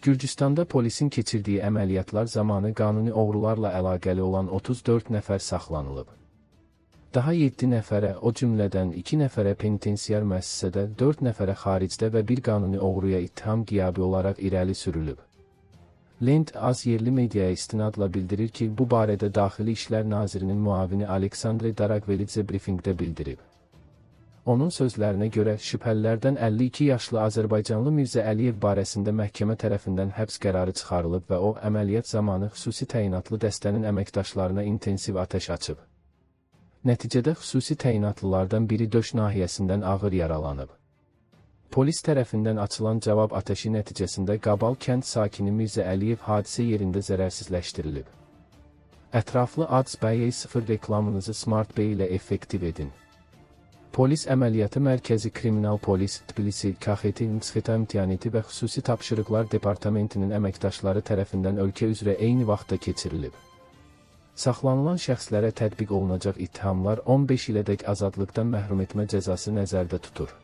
Gürcüstanda polisin keçirdiyi əməliyyatlar zamanı qanuni oğrularla əlaqəli olan 34 nəfər saxlanılıb. Daha 7 nəfərə, o cümlədən 2 nəfərə penitensiar müəssisədə, 4 nəfərə xaricdə və bir qanuni oğruya ittiham qiyabi olaraq irəli sürülüb. Lent az yerli mediaya istinadla bildirir ki, bu barədə Daxili İşlər Nazirinin müavini Aleksandre Daragvelidze brifinqdə bildirib. Onun sözlərinə görə, şübhəlilərdən 52 yaşlı Azərbaycanlı Mirzə Əliyev barəsində məhkəmə tərəfindən həbs qərarı çıxarılıb və o, əməliyyat zamanı xüsusi təyinatlı dəstənin əməkdaşlarına intensiv atəş açıb. Nəticədə xüsusi təyinatlılardan biri döş nahiyəsindən ağır yaralanıb. Polis tərəfindən açılan cavab atəşi nəticəsində Qabal kənd sakini Mirzə Əliyev hadisə yerində zərərsizləşdirilib. Ətraflı Ads BY0 reklamınızı Smart Bey ilə effektiv edin. Polis Əməliyyatı Mərkəzi Kriminal Polis, Tbilisi, Kaxeti, Mtsxeta Mtianeti və Xüsusi Tapşırıqlar Departamentinin əməkdaşları tərəfindən ölkə üzrə eyni vaxtda keçirilib. Saxlanılan şəxslərə tətbiq olunacaq ittihamlar 15 ilədək azadlıqdan məhrum etmə cəzası nəzərdə tutur.